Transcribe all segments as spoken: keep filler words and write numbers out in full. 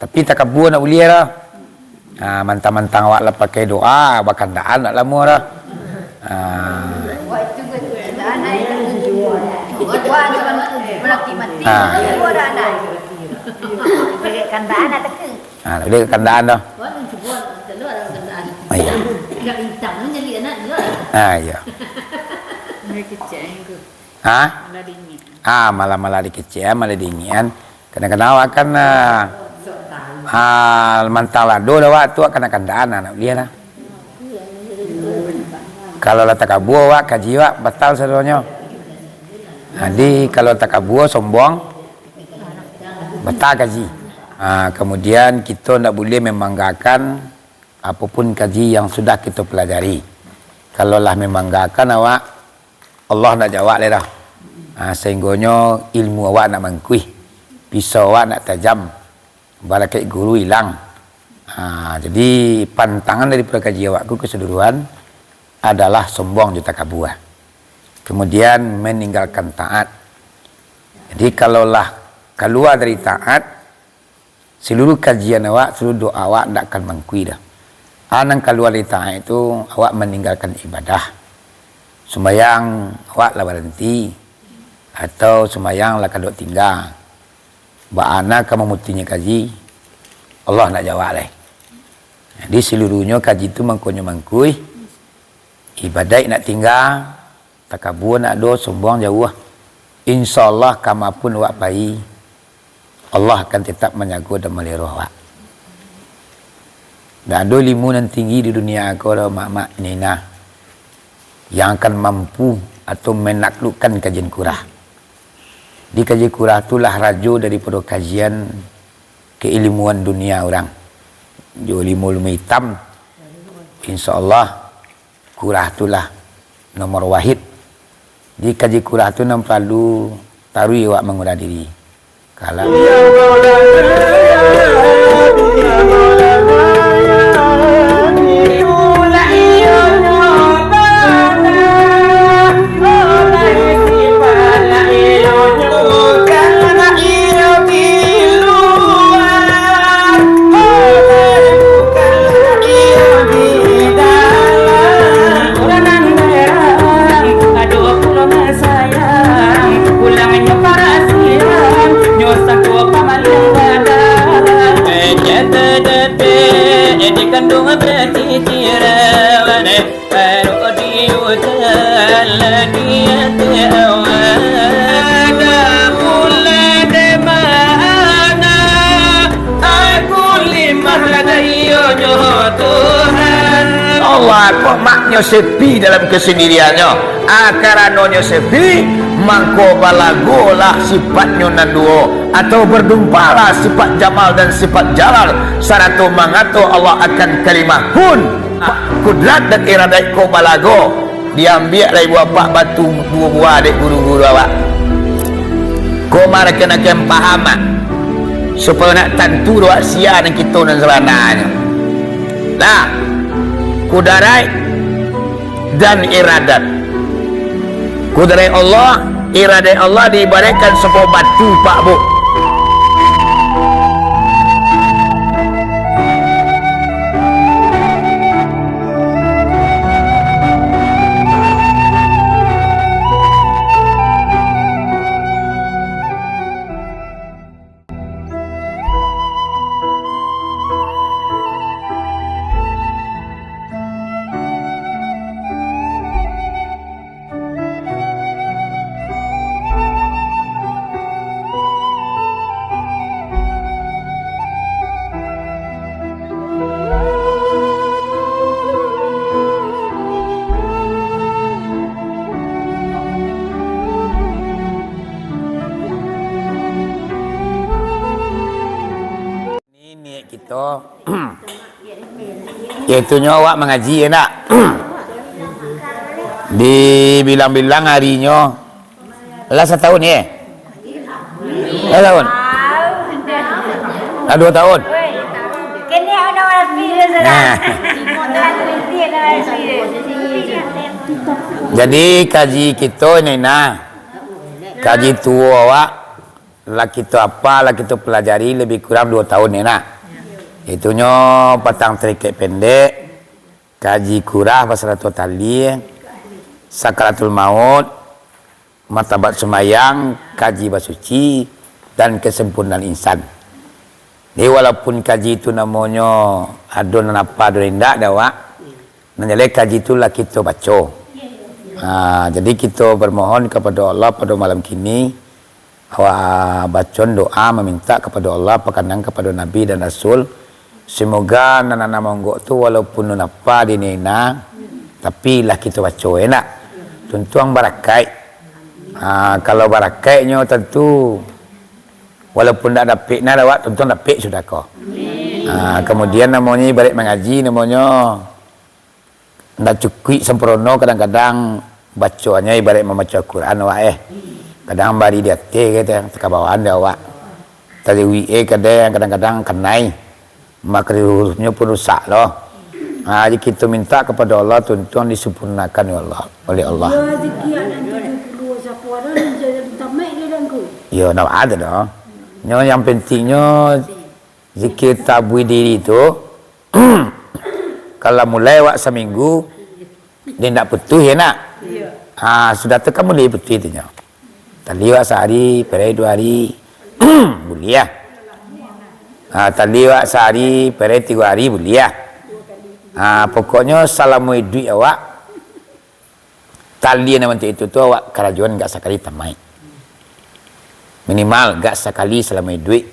Tapi takabua ndak buliah doh. Ha, mantang-mantang awak lah pakai doa, bakandaan ndak lamo doh. Ha. Ha. Ha, buliah ka kandaan doh. Ha, iyo. Ha, iyo. Ha? Ah, malah-malah dikecek, malah diingian. Kadang-kadang awak kan, ah, ah, mantang lah doh awak tu, awak kandaan, ah, ndak buliah lah. Kalau lah takabua awak, kaji awak batal sadonyo. Jadi, kalau takabua, sombong, batal kaji. Ah, kemudian, kito ndak buliah membanggakan apapun kaji yang sudah kito pelajari. Kalau lah membanggakan awak, Allah ndak jawab lai dah. Ha, sahinggonyo ilmu awak ndak mangkuih, pisau awak ndak tajam, barakaik guru ilang. Ha, jadi, pantangan daripado kaji awak ko keseluruhan adalah sombong jo takabua. Kemudian, meninggalkan taat. Jadi, kalau lah kalua dari taat, seluruh kajian awak, seluruh doa awak ndak akan mangkuih dah. A nan kalua dari taat itu, awak maninggalkan ibadah. Sumbayang awak lah baranti, atau sumbayang lah kadok tingga. Baa nan ka mamutihnyo kaji, Allah ndak jawab lai. Jadi, seluruhnyo kaji tu mangkonyo mangkuih, ibadaik ndak tingga, takabua ndak ado, sombong jauah. Insya Allah, kama pun awak pai, Allah akan tetap manjago dan maliharo awak. Ndak ado ilmu nan tinggi di dunia ko, mak-mak, nina, yang akan mampu atau menaklukkan kajian kurah. Di kajian kurah tu lah rajo daripado kajian keilmuan dunia urang. Jo ilmu-ilmu itam, insya Allah, kurah tu lah nomor wahid. Di kaji kurah tu nan paralu taruih awak mangulah diri. Kalau Allah ko maknyo sepi dalam kesendiriannyo. Ah, karanonyo sepi, mangko balagolah sifatnyo nan duo, atau berdumpalah sifat jamal dan sifat jalal, sarato mangato Allah akan kalimah kun. Kudrat dan iradat ko balago, diambiak lai buah apak batu duo buah dek guru-guru awak. Ko marakan-akan paham, ah, supayo nak tantu doa sia nan kito nan sabananyo. Nah, kudaraik dan iradat. Kudaraik Allah, iradat Allah diibaraikkan sabuah batu, Pak, Bu. Ini niat kito, yaitunyo awak mangaji, ya ndak? Dibilang-bilang harinyo, lah satahun, ya? Lah satahun? Lah duo tahun? Nah. Jadi, kaji kito ini, nah. Kaji tuo awak, lah kito apa, lah kito pelajari lebih kurang duo tahun ni, nah. Itunyo patang tarikek pendek, kaji kurah basarato tali, sakaratul maut, martabat sumbayang, kaji basuci, dan kesempurnaan insan. Jadi, walaupun kaji tu namonyo ado nan apa, ado nan indak, dek awak, nan jaleh kaji tu lah kito baco. Ha, jadi, kito bermohon kapado Allah pado malam kini, awak baco doa mamintak kapado Allah, pakanang kapado Nabi dan Rasul, semoga nan, nan monggok tu walaupun nan apa di nena, tapi lah kito baco, yo ndak? Tuntuang barakaik. Ha, kalau barakaiknyo tantu, walaupun ndak dapek nah, awak tuntuang dapek sudah ko. Ha, kemudian namonyo ibarat mangaji, namonyo ndak cukuik sempurno, kadang-kadang bacoannyo ibarat mambaco Al-Quran awak, eh. Kadang bari di ateh, kadang takabawan dek awak. Tajwid, eh, kadang, kadang-kadang kanai. Makhraj hurufnyo pun rusak lo. Ha, jadi kito mintak kapado Allah, tuntuang disempurnakan oleh Allah, oleh Allah. Yo, rezeki anak tujuh puluh siapo ado nan jadi tamaik dia dan ku. Yo, ndak ado doh. Nyo yang pentingnyo zikir tabuih diri tu, kalau mulai awak saminggu, dia ndak putuih, yo ndak? Iyo. Ha, sudah tu kan mulai putuih tu nyo. Tali awak sahari, perai duo hari, buliah. Ha, tali awak sahari, perai tigo hari, buliah. Ha, pokoknyo salamo iduik awak, tali nan bantuak itu tu awak karajoan agak sakali tamaik. Minimal agak sakali salamo iduik.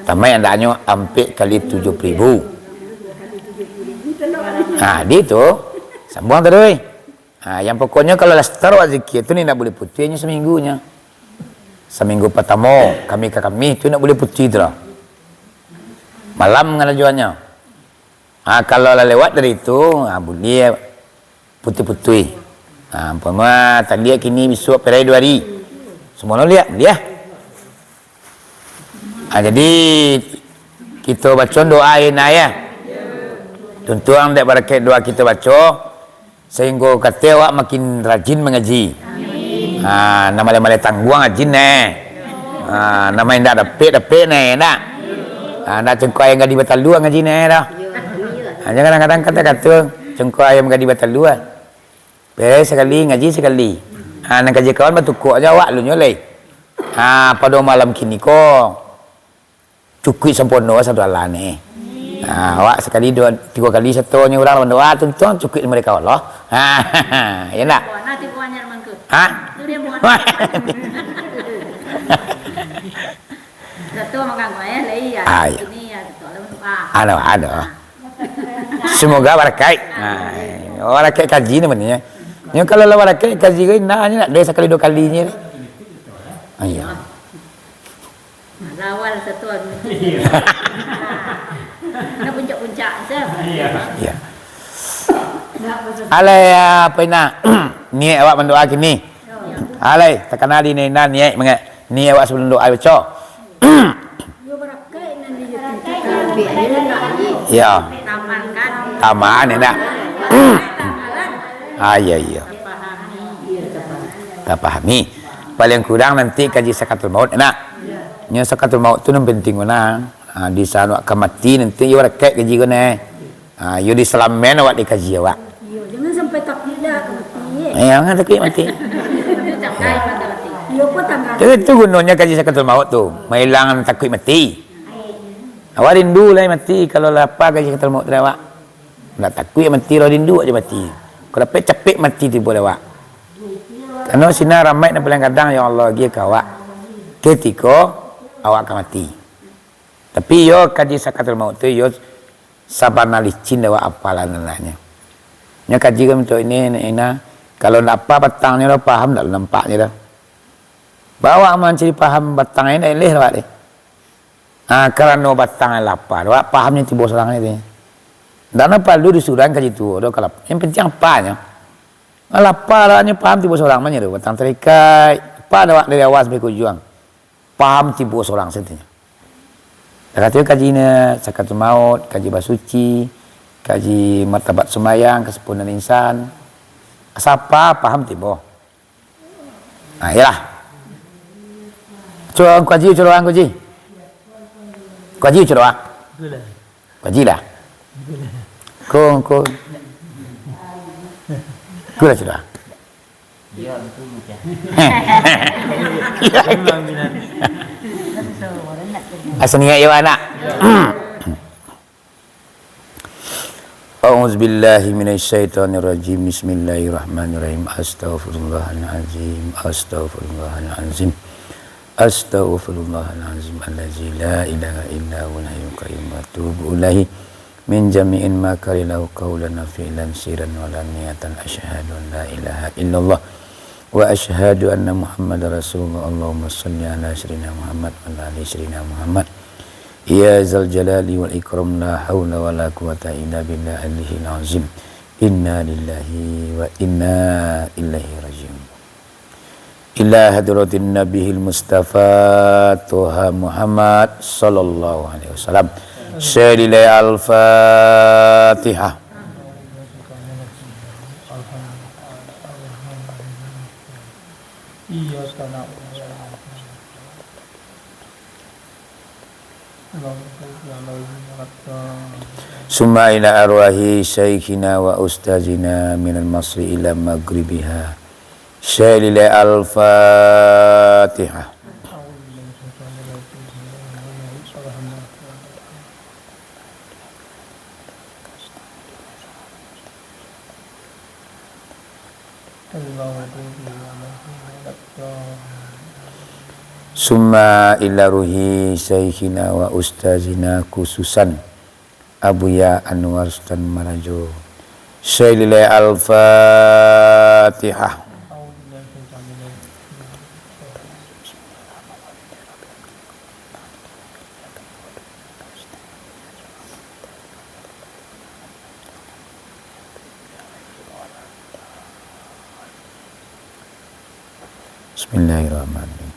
Tamaik andaknyo ampek kali tujuah puluah ribu. Ha, di tu, sambuang taruih. Ha, yang pokoknyo kalau lah start awak zikir tu ni ndak buliah putuih, nyo saminggu nyo. Saminggu partamo, Kamih ka Kamih tu ndak buliah putuih tu lah. Malam ngarajoannyo. Ha, kalau lah lewat dari itu, ha, buliah putuih-putuih. Ha, umpama tali kini, bisuak, perai duo hari. Samulo liak, buliah. Ha, jadi, kito baco doa, yo ndak, yo. Tuntuang dek barakaik doa kito baco, sahinggo kato awak makin rajin mangaji. Ha, nan maleh-maleh tangguang rajin neh. Ha, nan indak dapek-dapek neh, ndak? Ha, ndak cangko ayam gadih batalua ngaji neh doh. Ha, jan kadang-kadang kato-kato, cangko ayam gadih batalua. Perai sakali, ngaji sakali. Ha, nan kaji kawan batukua se awak lunyo lai. Ha, pado malam kini ko, cukuik sampono satu alah ni. Ha, awak sakali duo, tigo kali satonyo urang mandoa, tuntuang cukuik mereka Allah. Ha, yo ndak? Buah, nanti buahnya mangko. Ha? Tu dia buah. Zato manganggua, eh, lai, ya. Ah, iya. Ini, ya, zato, lalu, ah. Ado, ado. Semoga barakaik. Ha, barakaik kaji ni benarnyo. Nyo kalau lah barakaik kaji ko indak, nyo nak dua sakali, duo kali nyo. Ah, iya. Nah, awal satu anu. Iya. Nah, puncak-puncak, Sir. Iya. Iya. Alai, apa ina? Niat awak mandoa kini. Alai, takana di ina niat mangek. Niat awak sabalum doa baco. Iya. Taman, indak? Ah, iya, iya. Tapahami. Paling kurang nanti kaji sakaratul maut, indak? Nyo sakaratul maut tu nan penting bana. Ha, di saat awak ka mati nanti, iyo barakaik kaji ko neh. Ha, iyo disalamekan awak di kaji awak. Iyo, jangan sampai takuik lah ka mati, eh. Eh, jangan takuik mati. Iyo pun tambah. Itu, itu gunonyo kaji sakaratul maut tu, mahilangan takuik mati. Awak rindu lai mati, kalau lah apa kaji sakaratul maut tu dek awak. Ndak takuik mati, lah rindu aja mati. Kalau dapek capek mati tibo dek awak. Karano sinan rahmat nan paling gadang, ya Allah, agiah ka awak. Katiko awak ka mati. Tapi iyo kaji sakaratul maut tu, iyo sabana licin dek awak apalan nyo. Nyo kaji kan untuak ini, ina. Kalau ndak apa batangnyo doh, paham ndak nampaknyo doh. Baa awak mancari paham batang, ndak eleh awak deh. Ah, karano batang lapa, awak pahamnyo tibo surang deh. Ndak paralu disuruah kaji tu doh, kalau yang penting apanyo. Ah, lapa awaknyo paham tibo surang mah nyo tu, batang tarikaik. Apa awak dari awal sampai ka ujuang. Paham tibo surang sajo. Dah kato kaji nyo, sakaratul maut, kaji basuci, kaji martabat sumbayang, kesempurnaan insan. Sapa paham tibo. Nah, iyolah. Cubo kaji, cubo kaji. Kaji, cubo. Bajilah. Ko, ko. Ko lah sudah. Asa niat yo, anak. A'udzubillahi minasyaitonirrajim. Bismillahirrahmanirrahim. Astaghfirullahalazim. Astaghfirullahalazim. Astaghfirullahalazim allazi la ilaha illa huwal hayyul qayyum wa atubu ilaihi min jami'il makari lahu qaulan wa fi'lan sirran wa laniyatan. Asyhadu an la ilaha illallah wa asyhadu anna Muhammadar Rasulullah. Allahumma shalli ala sayyidina Muhammad wa ala ali sayyidina Muhammad. Ya zal jalali wal ikram, la haula wa la quwwata illa billahi aliyil azim. Inna lillahi wa inna ilaihi raji'un. Ila hadratin nabiyil mustafa Toha Muhammad sallallahu alaihi wasallam. Shalilai al-Fatihah. Summa ila arwahi syaikhina wa ustazina minal masri ila magribiha. Shalilai al-Fatihah. Summa ila ruhi syaikhina wa ustazina khususan Abuya Anwar Sutan Marajo. Shalilai al-Fatihah. Bismillahirrahmanirrahim.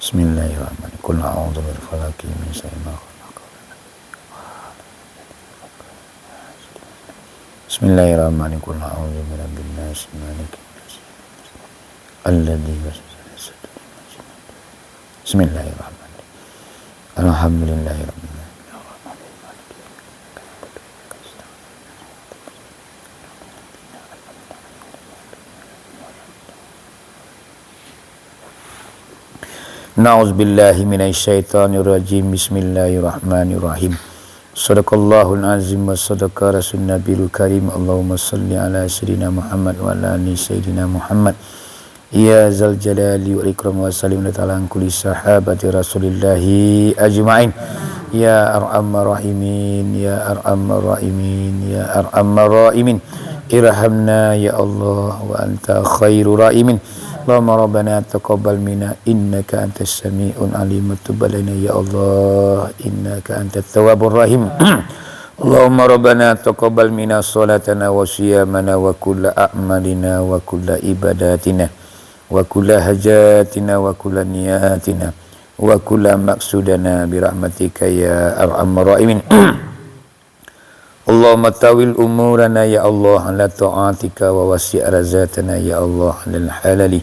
Bismillahirrahmanirrahim. Qul a'udzu bil falaq, min syarri ma khalaq. Bismillahirrahmanirrahim. Qul a'udzu birabbin nas, malikin nas, alladzi waswasa fi sudurin nas. Bismillahirrahmanirrahim. Alhamdulillahirabbil alamin. Na'udzubillahi minasyaitonirrajim. Bismillahirrahmanirrahim. Sadaqallahul azim wa sadaqa rasulun nabiyul karim. Allahumma shalli ala sayyidina Muhammad wa ala ali sayyidina Muhammad. Ya zal jalali wal ikram wa sallim ala ta'ala an kulli sahabati Rasulillahi ajma'in. Ya arhamar rahimin, ya arhamar rahimin, ya arhamar rahimin. Irhamna ya Allah wa anta khairu rahimin. Allahumma rabbana taqabbal minna innaka antas samiul alim wa tub alaina ya Allah innaka antat tawwabur rahim. Allahumma rabbana taqabbal minna shalatana wa shiyamana wa kulla a'malina wa kulla ibadatina wa kulla hajatina wa kulla niyatina wa kulla maqsudana bi rahmatika ya arhamar rahimin. Allahumma tawil umurana ya Allah ala ta'atika wa wasi' arzaqana ya Allah alal halali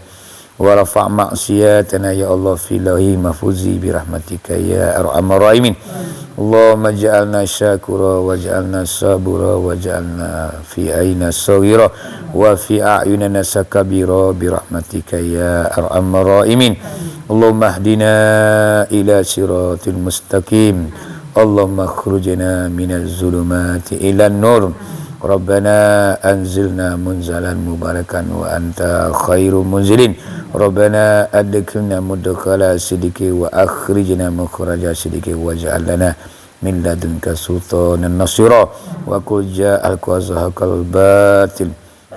wa rafa' maksiatana ya Allah fi lauhi mahfuzi bi rahmatika ya arhamar rahimin. Allahumma ja'alna syakura wa ja'alna sabura wa ja'alna fi aina sawira wa fi a'yunina sakabira bi rahmatika ya arhamar rahimin. Allahumma ahdina ila siratil mustaqim. Allahumma akhrujna minaz zulumati ilan nur. Rabbana anzilna munzalan mubarakan wa anta khairu munzilin. Rabbana adkhilna mudkhala sidqi wa akhrijna mukhraja sidqi waj'al lana min ladunka sultanan nasira. Wa qul ja'al wa zahaqal batil.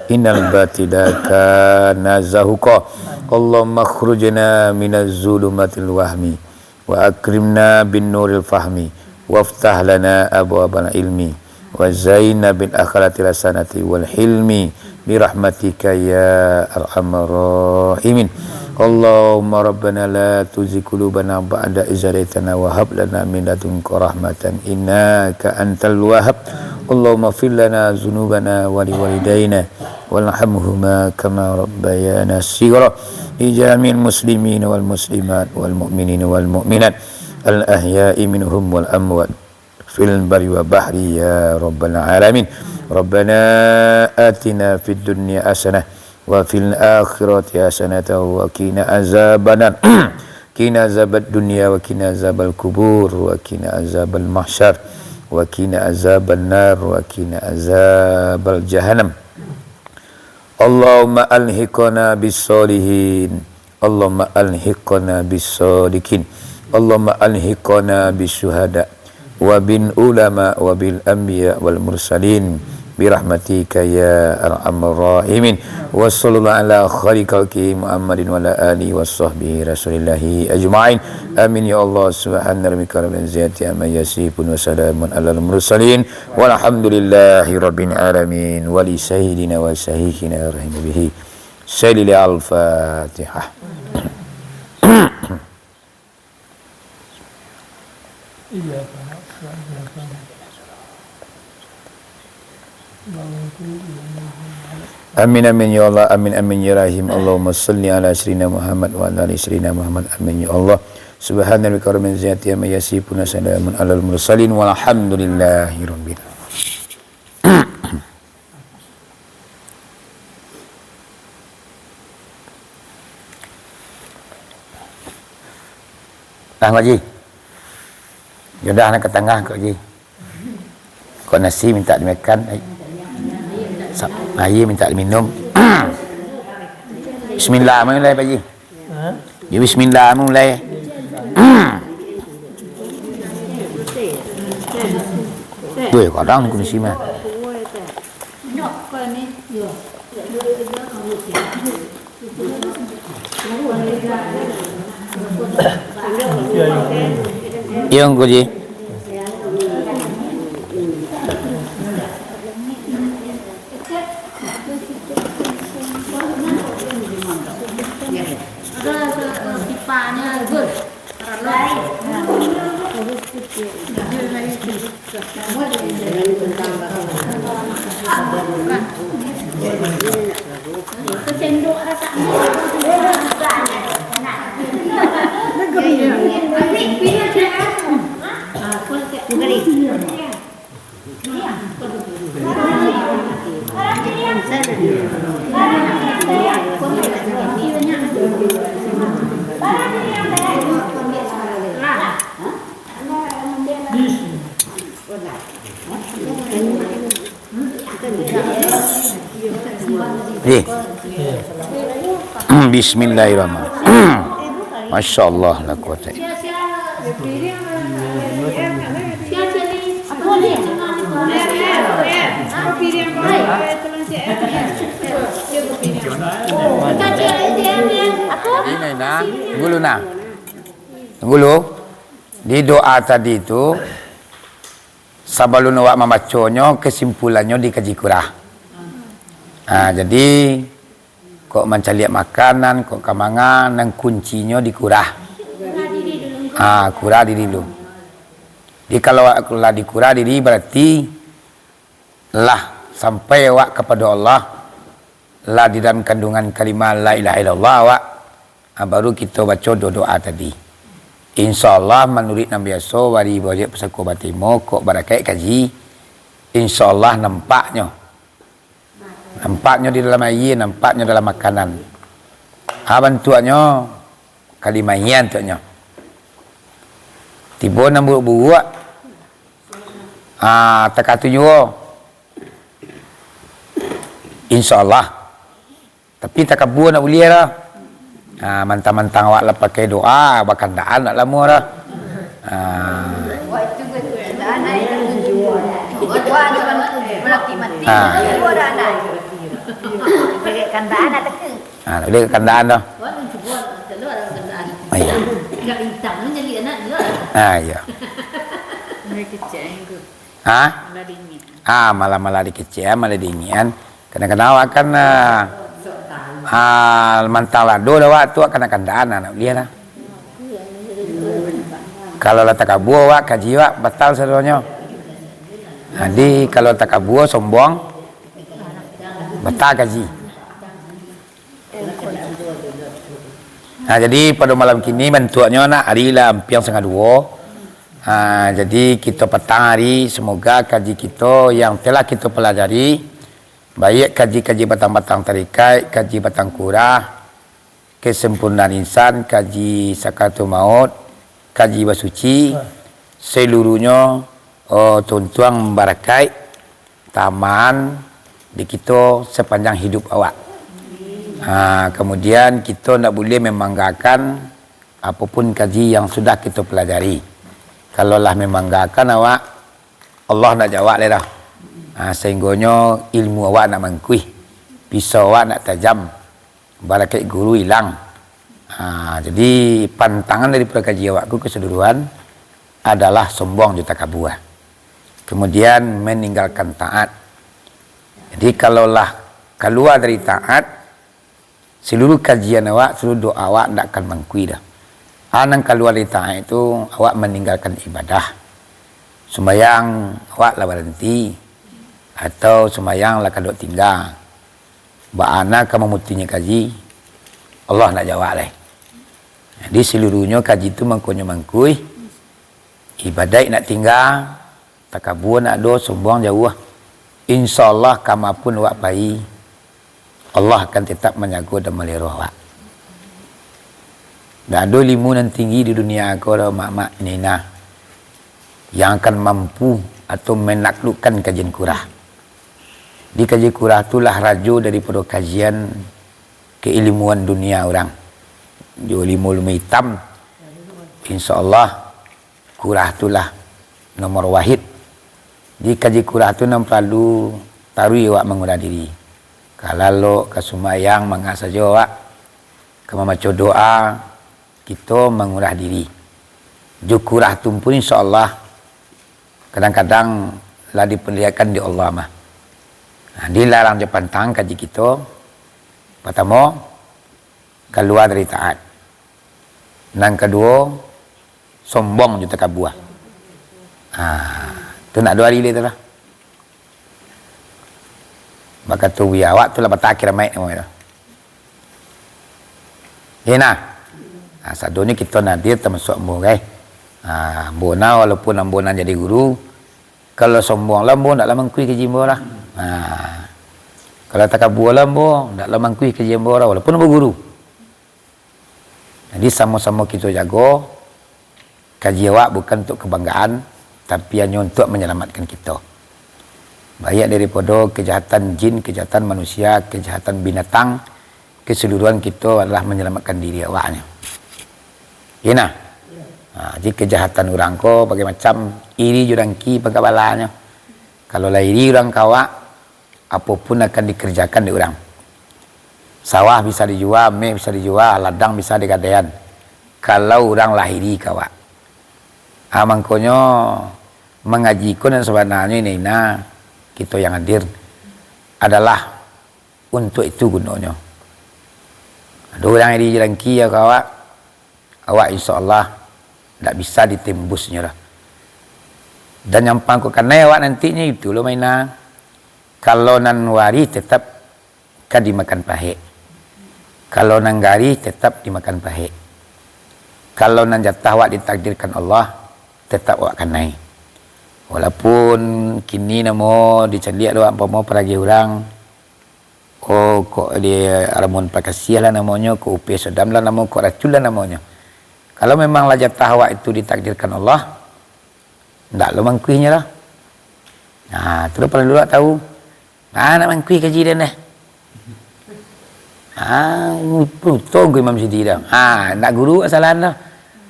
Innal batila kana zahuqa. Allahumma akhrujna minaz zulumatil wahmi wa akrimna bin nuril fahmi waftah lana abwabal ilmi wa zayyinna bil akhlaqil hasanati wal hilmi bi rahmatika ya arhamar rahimin. Allahumma rabbana la tuzigh qulubana ba'da idh hadaytana wa hab lana min ladunka rahmatan innaka antal wahhab. Allahumma ighfir lana dzunubana wa liwalidaina warhamhuma kama rabbayana shighara. Li jami'il muslimina wal muslimat wal mu'minina wal mu'minat al ahya'i minhum wal amwat fil barri wa bahri ya rabbal alamin. Rabbana atina fid dunya hasanah wa fil akhirati hasanatan wa qina azabannar. Qina azabad dunya wa qina azabal kubur wa qina azabal mahsyar wa qina azaban nar wa qina azabal jahannam. Allahumma alhiqna bis sholihin. Allahumma alhiqna bis sholihin. Allahumma alhiqna bis syuhada wa bil ulama wa bil anbiya wal mursalin bi rahmatika ya arhamar rahimin. Wa sallallahu ala khairi khalqi Muhammadin wa ala alihi wa sahbihi rasulillahi ajma'in. Amin ya Allah. Subhana rabbika rabbil izzati amma yasifun wa salamun alal mursalin walhamdulillahi rabbil alamin. Wa li sayyidina wa sayyidina rahim bihi. Sayyidil Al-Fatihah. Amin, amin, ya Allah, amin, amin, ya Rahim. Allahumma salli ala sayyidina Muhammad wa ala ali sayyidina Muhammad. Amin, ya Allah. Subhana rabbika rabbil izzati amma yasifun, wa salamun alal mursalin, walhamdulillahi rabbil alamin. Dah, Pak Haji. Yo dah, nak ka tangah, Pak Haji. Kok nasi minta dimakan, ai. Sa-, aia minta diminum. Bismillah, mulai, Pak Haji. Ha? Yo, bismillah, mulai. Weh, kadang kunci mah. Yang kunci. Eh. Bismillahirrahmanirrahim. Masya Allah, la quwata illa. Ini nah, dulu nah. Dulu, di doa tadi tu, sabalun awak mambaconyo, kesimpulannyo dikaji kurah. Ha, jadi, kok mancaliak makanan, kok ka manga, nan kuncinyo di kurah. Ha, kurah di dilu. Jadi, kalau awak lah di kurah diri, berarti lah sampai awak kapado Allah, lah di dalam kandungan kalimah la ilaha illallah awak, ha, baru kito baco do-, doa tadi. Insya Allah, manuruik nan biaso, wari bojek pusako batimo, kok barakaik kaji, insya Allah nampaknyo. Nampaknyo di dalam aia, nampaknyo dalam makanan. Ha, bantuaknyo, kalimah ian untuaknyo. Tibo nan buruak-buruak, ha, takatu juo. Insya Allah. Tapi takabua nak buliah dah. Ha, mantang-mantang awak lah pakai doa, bakandaan nak lamo dah. Ha. Ha. Ha, nak buliah ka kandaan dah. Ha, iya. Ha, iya. Ha? Ah, malah-malah dikecek, malah diingian. Kadang-kadang awak kan, ah, Ah, mantang lah ado dah awak tu, awak kandak-kandakan, ah, ndak buliah lah. Kalau lah takabua awak, kaji awak batal sadonyo. Jadi, kalau takabua, sombong, batal kaji. Nah, jadi pado malam kini bantuaknyo nak ari lah ampiang satangah duo. Ha, jadi kito patang ari, semoga kaji kito yang telah kito pelajari, baiak kaji-kaji batang-batang tarikaik, kaji batang kurah, kesempurnaan insan, kaji sakaratul maut, kaji basuci, seluruhnyo, oh, tuntuang barakaik, taman di kito sapanjang hiduik awak. Ha, kamudian, kito ndak buliah mamanggakan apo pun kaji yang sudah kito pelajari. Kalau lah mamanggakan awak, Allah ndak jawab lai dah. Ha, sahinggonyo ilmu awak ndak mangkuih, pisau awak ndak tajam, barakaik guru ilang. Ha, jadi, pantangan dari kaji awak ko keseluruhan adalah sombong jo takabua. Kemudian, maninggalkan taat. Jadi, kalau lah kalua dari taat, seluruh kajian awak, seluruh doa awak ndak akan mangkuih dah. A nan kalua dari taat itu, awak maninggalkan ibadah. Sumbayang awak lah baranti, atau sumbayang lah kadok tingga. Baa nan ka mamutihnyo kaji, Allah ndak jawab lai. Jadi, seluruhnyo kaji tu mangkonyo mangkuih, ibadaik ndak tingga, takabua ndak ado, sombong jauah. Insya Allah, kama pun awak pai, Allah akan tetap manjago dan maliharo awak. Ndak ado ilmu nan tinggi di dunia ko, mak-mak, ina-ina, yang akan mampu atau manaklukkan kajian kurah. Di kajian kurah tu lah rajo daripado kajian keilmuan dunia urang. Jo ilmu-ilmu itam, insya Allah, kurah tu lah nomor wahid. Di kaji kurah tu nan paralu taruih awak mangurah diri. Ka lalok, ka sumbayang, manga sajo awak, ka mambaco doa, kito mangurah diri. Jo kurah tu pun, insya Allah, kadang-kadang lah diperlihatkan di Allah mah. Nah, dilarang jo pantang kaji kito. Patamo, kalua dari taat. Nan kaduo, sombong jo takabua. Ha, tu ndak ado ari lai tu lah. Bakato buya awak tu lah patah kiramaik namo itu. Yo nah. Ha, sadonyo kito nan hadir tamasuak ambo, gai. Ha, ambo nah, walaupun ambo nan jadi guru, kalau sombong lah ambo, ndak lah mangkuih kaji ambo lah. Ha, kalau takabua lah ambo, ndak lah mangkuih kaji ambo lah, walaupun ambo guru. Jadi, samo-samo kito jago, kaji awak bukan untuak kabanggaan, tapi hanyo untuak manyalamaikkan kito. Baiak daripado kajahatan jin, kajahatan manusia, kajahatan binatang, kasaluruahan kito adalah manyalamaikkan diri awaknyo. Yo nah. Ha, jadi kajahatan urang ko bagai macam, iri jo dangki pangkabalanyo. Kalau lah iri urang ka awak, apo pun akan dikerjakan dek urang. Sawah bisa dijua, meh bisa dijua, ladang bisa digadaian, kalau urang lah iri ka awak. Ha, mangkonyo, mangaji ko nan sabananyo, ina-ina, kito yang hadir, adalah untuak itu gunonyo. Ado urang iri jo dangki ka awak, awak insya Allah ndak bisa ditembusnyo lah. Dan nan pangko kanai awak nantinyo itu lo mainan. Kalau nan warih tetap ka dimakan pahek. Kalau nan garih tetap dimakan pahek. Kalau nan jatah awak ditakdirkan Allah, tetap awak kanai. Walaupun kini namo dicaliak dek awak, umpamo paragih urang, oh, kok di ramuan pakasiah lah namonyo, kok upeh sodam lah namo, kok racun lah namonyo. Kalau memang lah jatah awak itu ditakdirkan Allah, ndak lo mangkuihnyo lah. Nah, tu lah paralu awak tahu. Nah, nak mangkuih kaji den deh. Ah, puto gue Imam Sidi dah. Ah, ndak guru kesalahan dah.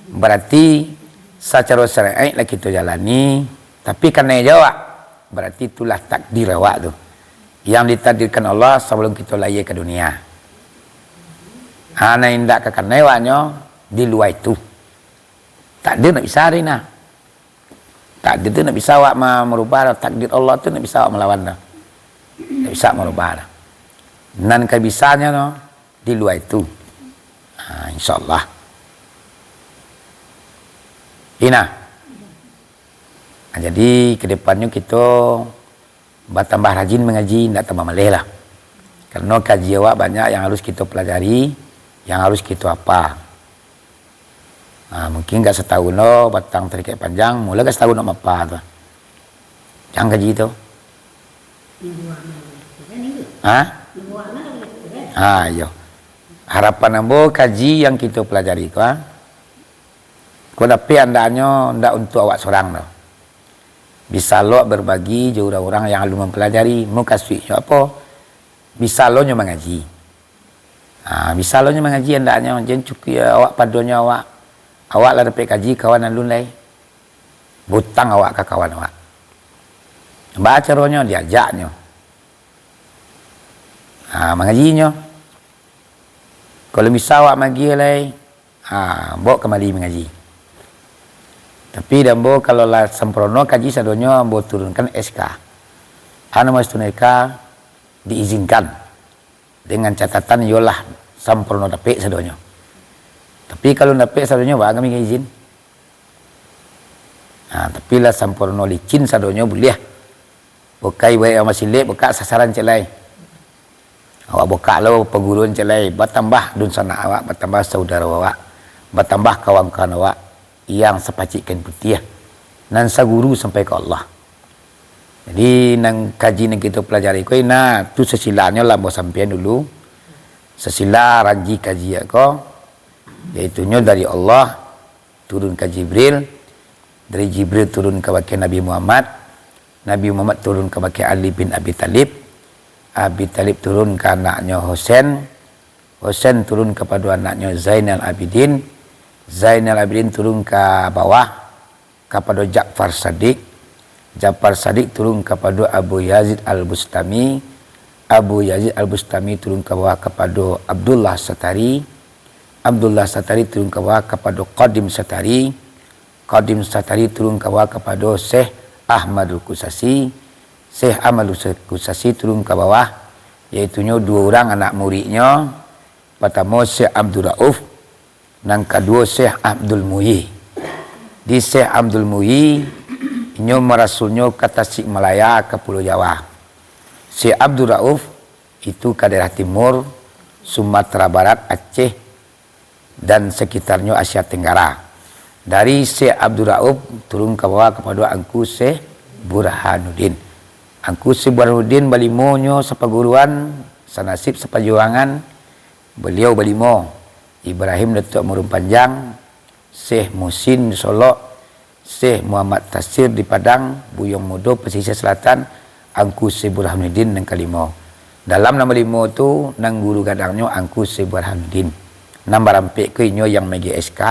Berarti sacaro syar'i lah kito jalani, tapi kanai jo awak. Berarti itulah takdir awak tu. Yang ditakdirkan Allah sebelum kito lahia ka dunia. Ha, nan indak ka kanai awaknyo di lua itu. Takdir ndak bisa, Rina. Takdir tu ndak bisa awak ma-, marubah doh. Takdir Allah tu ndak bisa awak malawan doh. Ndak bisa marubah doh. Nan ka bisanyo no, di lua itu. Ha, insyaallah. Ina. Ha, jadi, ke depannyo kito batambah rajin mangaji, indak tambah maleh lah. Karano kaji awak banyak yang harus kito pelajari, yang harus kito apa. Ha, mungkin gak satahun lo batang tarikek panjang, mula gak satahun nak mapa tu. Jan kaji tu. Ha? Ha, iyo. Harapan ambo kaji yang kito pelajari ko, ha? Ko dapek andaknyo ndak untuak awak sorang tu. Bisa lo berbagi jo urang-urang yang alun mampelajari. Mukasuiknyo apo? Bisa lo nyo mangaji. Ha, bisa lo nyo mangaji andaknyo, jan cukuik awak padonyo awak. Awak lah dapek kaji, kawan alun lai. Butang awak ka kawan awak. Baa caronyo? Diajaknyo. Ha, mangajinyo. Kalau bisa awak magiah lai, ha, bawa kamari mangaji. Tapi dek ambo, kalau lah sampurno kaji sadonyo, ambo turunkan S K. Anu, Mas, turun S K diizinkan. Dengan catatan, iyolah, sampurno dapek sadonyo. Tapi kalau dapek sadonyo, baa kami ka izin? Nah, tapi lah sampurno licin sadonyo buliah. Bukai baik yang masih lek, buka sasaran cek lai. Awak buka lo perguruan cek lai, batambah dunsanak awak, batambah saudara awak, batambah kawan-kawan awak yang sapacik kain putiah, nan saguru sampai ka Allah. Jadi, nan kaji nan kito pelajari ko, nah, tu sasilanyo lah ambo sampaian dulu. Sasila ranji kaji ko, yaitunyo dari Allah turun ka Jibril, dari Jibril turun kabake Nabi Muhammad, Nabi Muhammad turun kabake Ali bin Abi Thalib, Abi Thalib turun ka anaknyo Husain, Husain turun kapado anaknyo Zainal Abidin, Zainal Abidin turun ka bawah, kapado Ja'far Shadiq, Ja'far Shadiq turun kapado Abu Yazid Al-Bustami, Abu Yazid Al-Bustami turun ka bawah kapado Abdullah Satari, Abdullah Satari turun ka bawah kapado Qadim Satari, Qadim Satari turun ka bawah kapado Syekh Ahmadul Kusasi, Syekh Ahmadul Kusasi turun ka bawah, yaitunyo duo urang anak muridnyo, partamo Syekh Abdul Rauf, nan kaduo Syekh Abdul Muhyi. Di Syekh Abdul Muhyi, inyo marasulnyo ka Tasik Malaya, ka Pulau Jawa. Syekh Abdul Rauf itu ka daerah timur, Sumatera Barat, Aceh, dan sekitarnyo Asia Tenggara. Dari Syekh Abdul Rauf turun ka bawah kapado Angku Syekh Burhanuddin. Angku Syekh Burhanuddin balimonyo sapaguruan, sanasib sapajuangan, baliau balimo, Ibrahim Datuak Murung Panjang, Syekh Muhsin di Solok, Syekh Muhammad Tasir di Padang, Buyuang Mudo, Pasisia Selatan, Angku Syekh Burhanuddin nan kalimo. Dalam nan balimo tu, nan guru gadangnyo Angku Syekh Burhanuddin. Nan barampek ko inyo yang magiah S K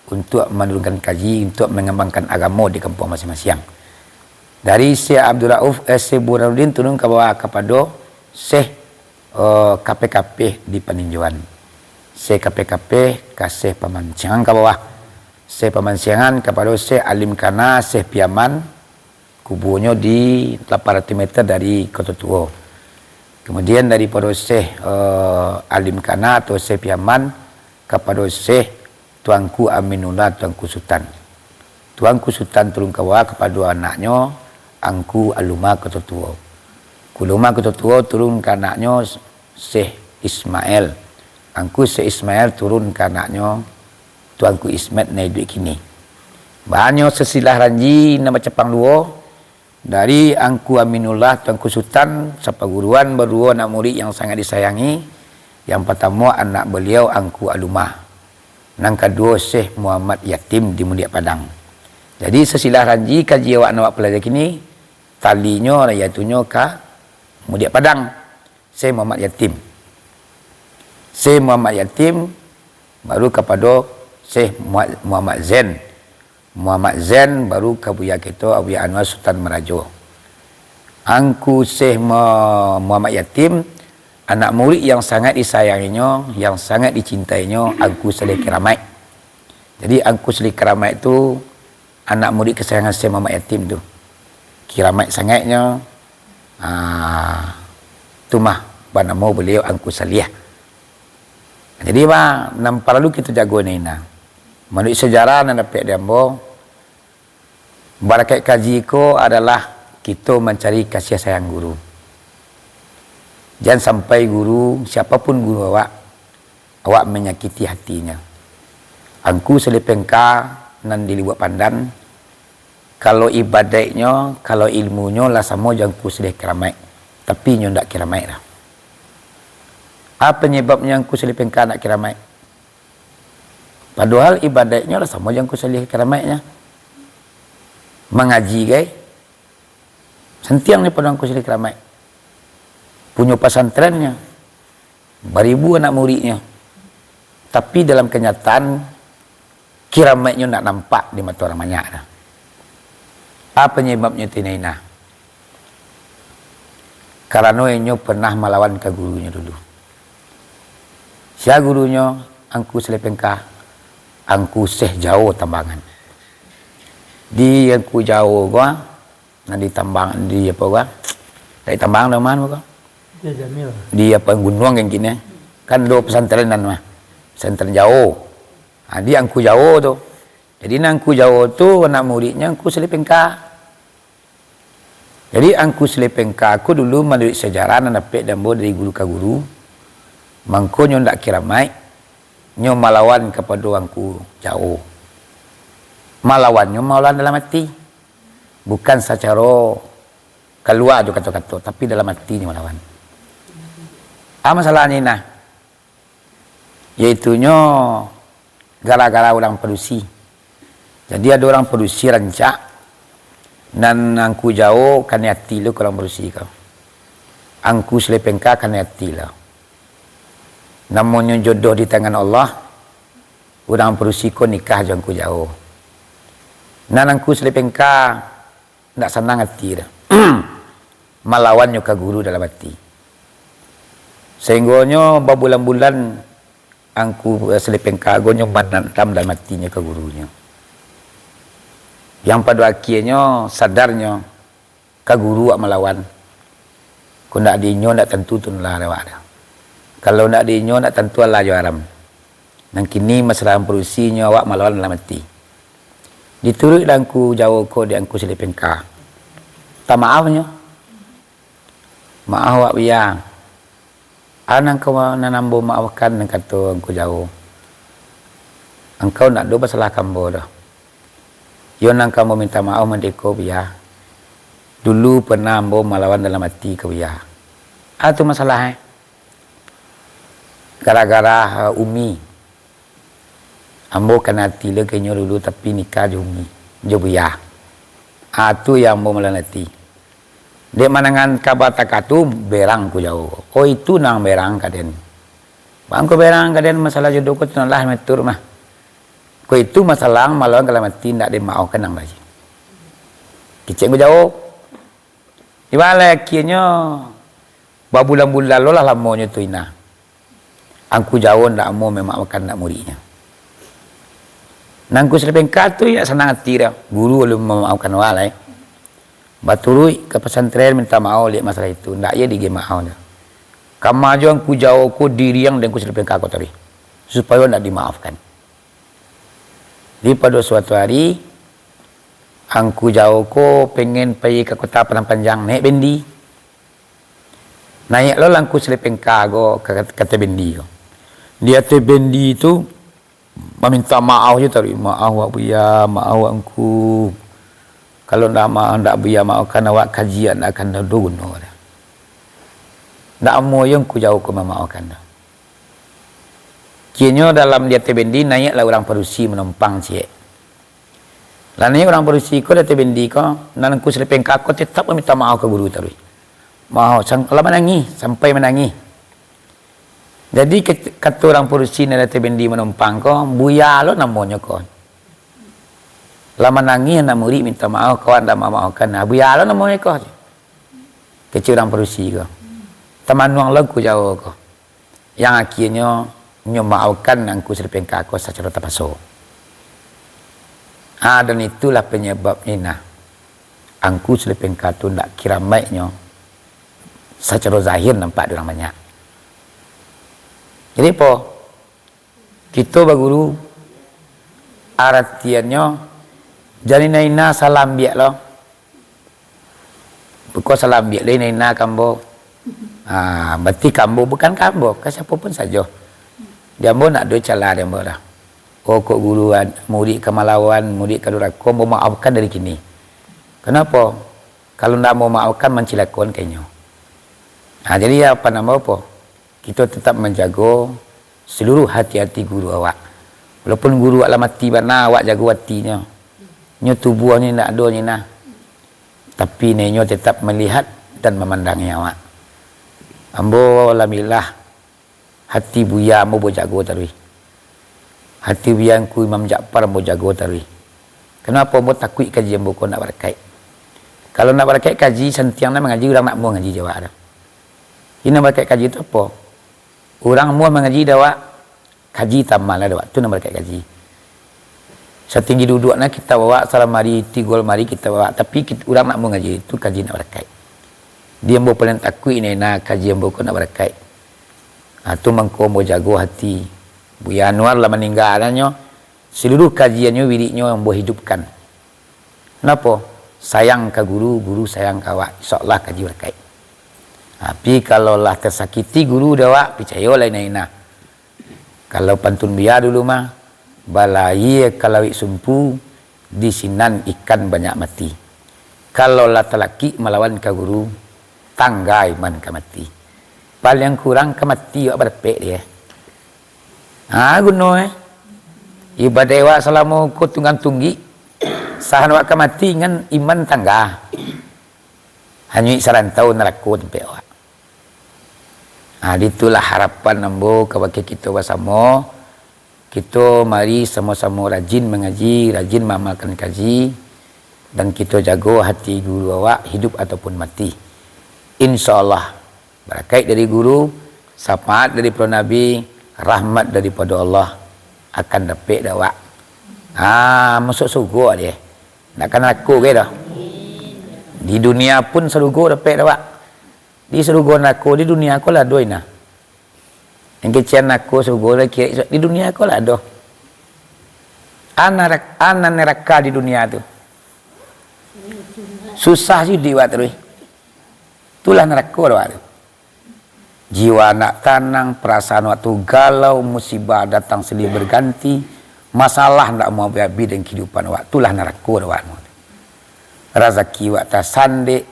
untuak manurunkan kaji, untuak mangambangkan agamo di kampuang masiang-masiang. Dari Syekh Abdul Rauf, eh, Syekh Burhanuddin turun ka bawah kapado Syekh, eh, Kapeh-Kapeh di Paninjauan. Syekh Kapeh-Kapeh ka Syekh Pamansiangan ka bawah. Syekh Pamansiangan kapado Syekh Alim Kana, Syekh Piaman, kubuanyo di lapan ratuih meter dari Koto Tuo. Kemudian daripado Syekh, eh, Alim Kana atau Syekh Piaman kapado Syekh Tuanku Aminullah, Tuanku Sutan. Tuanku Sutan turun ka bawah kapado anaknyo, Angku Aluma Koto Tuo. Angku Aluma Koto Tuo turun ka anaknyo, Syekh Ismail. Angku Syekh Ismail turun ka anaknyo, Tuanku Ismet nan iduik kini. Bahanyo sasilah ranji nan bacapang duo, dari Angku Aminullah, Tuanku Sutan, sapaguruan baduo anak murid yang sangaik disayangi. Yang partamo anak baliau Angku Alumah. Nan kaduo Syekh Muhammad Yatim di Mudiak Padang. Jadi, sasilah ranji kaji awak nan awak palajari kini, talinyo, yaitunyo ka Mudiak Padang. Syekh Muhammad Yatim. Syekh Muhammad Yatim, baru kapado Syekh Muha-, Muhammad Zain. Muhammad Zain, baru ka Buya kito, Abuya Anwar Sutan Marajo. Angku Syekh Mu-, Muhammad Yatim, anak murid yang sangaik disayanginyo, yang sangaik dicintainyo, Angku Saleh Kiramaik. Jadi, Angku Saleh Kiramaik tu anak murid kasayangan Syekh Muhammad Yatim tu. Kiramaik sangaiknyo, ah, tu mah banamo baliau Angku Saleh. Jadi, ba, nan paralu kito jago ni, nah. Manuruik sejarah nan dapek di ambo, barakaik kaji ko adalah kito mancari kasiah sayang guru. Jan sampai guru, siapapun guru awak, awak manyakiti hatinyo. Angku Saleh Pengka nan di Lubuak Pandan, kalau ibadaiknyo, kalau ilmunyo lah samo jo Angku Saleh Karamaik, tapi inyo ndak karamaik lah. Apo panyababnyo Angku Saleh Pengka ndak karamaik? Padohal ibadaiknyo lah samo jo Angku Saleh Karamaiknyo. Mangaji gai, santiang nyo pado Angku Saleh Karamaik. Punyo pasantrennyo, baribu anak muridnyo. Tapi dalam kanyataan, karamaiknyo ndak nampak di mato urang banyak doh. Apo panyababnyo tu, Inah? Karano inyo pernah malawan ka gurunyo dulu. Sia gurunyo? Angku Saleh Pengka, Angku Syekh Jawo Tambangan. Di Angku Jawo ko, nah, di Tambang, di apo ko? Dari Tambang, dari mano ko? Di Jamil. Di apo, gunuang kan kini? Kan ado pesantren nan mah. Pesantren Jawo. Ha, di Angku Jawo tu. Jadi, nan Angku Jawo tu anak muridnyo Angku Saleh Pengka. Jadi, Angku Saleh Pengka ko dulu manuruik sejarah nan dapek di ambo dari guru ka guru, mangko nyo ndak karamaik, nyo malawan kapado Angku Jawo. Malawannyo malawan dalam ati, bukan sacaro kalua jo kato-kato, tapi dalam ati nyo malawan. Ah, masalahnyo, nah, yaitunyo gara-gara urang padusi. Jadi, ado urang padusi rancak, nan Angku Jawo kanai ati lo ka urang padusi ko. Angku Saleh Pengka kanai ati lo. Namonyo jodoh di tangan Allah, urang padusi ko nikah jo Angku Jawo. Nan Angku Saleh Pengka ndak sanang ati doh. Malawannyo ka guru dalam ati. Sahinggonyo babulan-bulan Angku Saleh Pengka ko nyo manandam dalam atinyo ka gurunyo. Yang pado akienyo sadarnyo ka guru awak malawan. Kok ndak di inyo, ndak tantu tu lah awak doh. Kalau ndak di inyo, ndak tantu alah jo haram. Nan kini masalah padusinyo awak malawan dalam ati. Dituruik lah Angku Jawo ko dek Angku Saleh Pengka. Minta maaf nyo. Maaf awak, Buya. A nan ka nan ambo maafkan, nan kato Angku Jawo. Angkau ndak do basalah ka ambo doh. Yo nan ka ambo minta maaf mandeko, Buya. Dulu pernah ambo malawan dalam ati ka Buya. A tu masalah, eh. Gara-gara, eh, Umi. Ambo kanai ati lo ka inyo dulu, tapi nikah jo Umi, jo Buya. A tu yang ambo malawan ati. Dek mandangan kaba takah tu, berang Angku Jawo. Oh, itu nan berang ka den. Baa ko berang ka den, masalah jodoh ko tu nan lah matur mah. Ko itu masalah malawan ka dalam ati, ndak den maafkan nan lai. Kecek Angku Jawo. Di baa lai akienyo, babulan-bulan lo lah lamonyo tu, Inah. Angku Jawo ndak amuah mamaafkan anak muridnyo. Nan Angku Saleh Pengka tu yo sanang ati doh, guru alun mamaafkan awak lai. Baturuik ka pasantren minta maaf dek masalah itu, ndak yo dibagi maaf doh. Kama jo Angku Jawo ko diriang dek Angku Saleh Pengka ko tadi, supayo ndak dimaafkan. Di pado suatu ari, Angku Jawo ko pengen pai ka Kota Padang Panjang, naiak bendi. Naiak lo lah Angku Saleh Pengka ko ka, ka ateh bendi ko. Di ateh bendi tu, maminta maaf jo tadi, "Maaf wak Buya, maaf wak Angku. Kalau ndak ma-, ndak Buya maafkan awak, kaji ndak akan ado guno doh." Ndak amuah yo Angku Jawo ko mamaafkan doh. Kironyo dalam di ateh bendi, naiak lah urang padusi manumpang ciek. Lah naiak urang padusi ko di ateh bendi ko, nan Angku Saleh Pengka ko tetap maminta maaf ka guru taruih. Maaf, sam-, lah manangih, sampai manangih. Jadi, kat-, kato urang padusi nan di ateh bendi manumpang ko, "Buya lo namonyo ko. Lah manangih anak murid minta maaf, kawan ndak mamaafkan. Nah, Buya lo namonyo ko." Kecek urang padusi ko. Tamanuang lo Angku Jawo ko. Yang akhirnyo, nyo maafkan Angku Saleh Pengka ko sacaro tapaso. Ah, dan itulah penyebabnyo, nah, Angku Saleh Pengka tu ndak kiramaiknyo sacaro zahir nampak di urang banyak. Jadi, apo? Kito baguru, aratiannyo, jan ina-ina salah ambiak lo. Buko salah ambiak lo ina-ina ka ambo. Ha, barati ka ambo, bukan ka ambo, ka siapo pun sajo. Di ambo ndak ado cala di ambo lah. Oh, kok guru ad-, murid ka malawan, murid ka durako, ambo maafkan dari kini. Kanapo? Kalau ndak ambo maafkan, mancilakoan ka inyo. Ha, jadi, ya, apo namo apo? Kito tetap manjago saluruh hati-hati guru awak. Walaupun guru awak lah mati bana, awak jago hatinyo. Nyo tubuahnyo indak ado nyo nah. Tapi, inyo tetap malihat dan mamandangi awak. Ambo, alhamdulillah, hati buya ambo ambo jago taruih. Hati buya Ngku Imam Ja'far ambo jago taruih. Kanapo? Ambo takuik kaji ambo ko ndak barakaik. Kalau ndak barakaik kaji, santiang lah mangaji, urang ndak amuah mangaji jo awak tu. Ino barakaik kaji tu apo? Urang amuah mangaji jo awak, kaji tamal lah jo awak, tu nan barakaik kaji. Satinggi duduak nah kitab awak, salamari, tigo lamari kitab awak, tapi kit-, urang ndak amuah mangaji, tu kaji ndak barakaik. Di ambo paling takuik ina-ina kaji ambo ko ndak barakaik. Ha, tu mangko ambo jago hati. Buya Anwar lah maningga nyo, saluruh kajiannyo, wiriknyo ambo hidupkan. Kanapo? Sayang ka guru, guru sayang ka awak. Insya Allah kaji barakaik. Tapi, kalau lah tasakiti guru dek awak, picayolah ina-ina. Kalau pantun buya dulu mah, balayia ka lauik sumpu, di sinan ikan banyak mati. Kalau lah talakik malawan ka guru, tangga iman ka mati. Paling kurang ka mati awak badapek dek e. Ha, guno e. Ibadaik awak salamo ko tunggang tunggik, sahan awak ka mati ngan iman tangga. Hanyuik sarantau narako tampek awak. Ha, itulah harapan ambo kabake kito basamo. Kito mari samo-samo rajin mangaji, rajin maamalkan kaji, dan kito jago hati guru awak, hidup ataupun mati. Insya Allah, barakaik dari guru, syafaat dari pado Nabi, rahmat daripado Allah akan dapek dek awak. Ha, masuak sarugo dek e. Ndak ka narako gai doh. Di dunia pun sarugo dapek dek awak. Di sarugo narako, di dunia ko lah ado ina. Nan kecek narako, sarugo, akhirat, di dunia ko lah ado. Ana rak-, ana naraka di dunia tu. Susah sidik awak taruih. Itulah narako dek awak tu. Jiwa ndak tanang, parasaan awak tu galau, musibah datang silih berganti, masalah ndak mau habis-habis dalam kehidupan awak. Itulah narako dek awak tu. Razaki awak tasandek.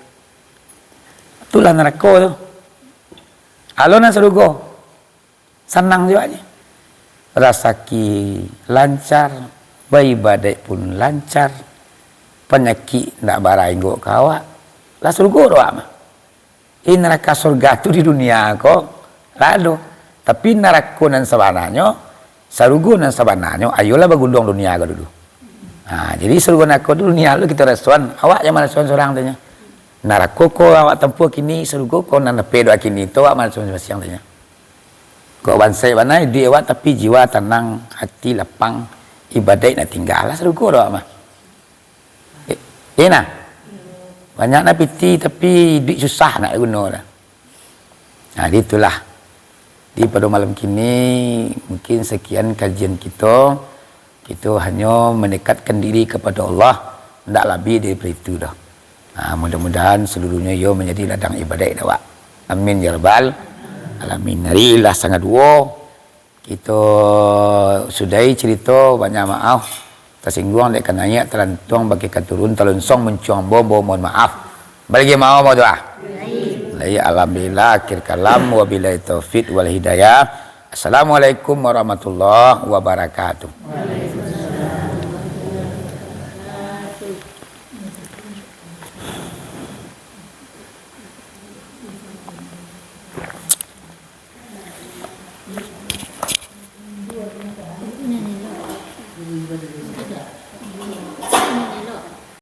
Itulah narako tu. Kalau nan sarugo, sanang juo nyo. Rasaki lancar, baibadaik pun lancar, panyakik ndak bara inggok ka awak, lah sarugo dek awak mah. Di naraka surga tu di dunia ko lah ado, tapi narako nan sabananyo, sarugo nan sabananyo, ayolah bagulung dunia ko dulu. Ha, jadi sarugo narako tu dunia dulu kito rasoan, awak jan marasoan surang tu nyo. Narako ko awak tampuah kini, sarugo ko nan dapek dek awak kini, tu awak marasoan masiang-masiang tu nyo. Kok bansaik bana iduik awak, tapi jiwa tanang, hati lapang, ibadaik ndak tingga, lah sarugo dek awak mah. Eh, eh nah. Banyak nah pitih, tapi iduik susah ndak guno dah. Nah, itulah. Di pado malam kini, mungkin sakian kajian kito. Kito hanyo mandekatkan diri kapado Allah, ndak labiah daripado itu doh. Ha, mudah-mudahan saluruhnyo iyo manjadi ladang ibadaik dek awak. Amin ya rabbal alamin. Ari lah sangah duo. Kito sudahi carito, banyak maaf. Tasingguang dek ka naiak, talantuang bakeh ka turun, talonsong muncuang ambo, ambo mohon maaf. Baliak maaf ambo tu ah. Lai, alhamdulillah, akhir kalam, wabillahi taufik wal hidayah. Assalamualaikum warahmatullahi wabarakatuh.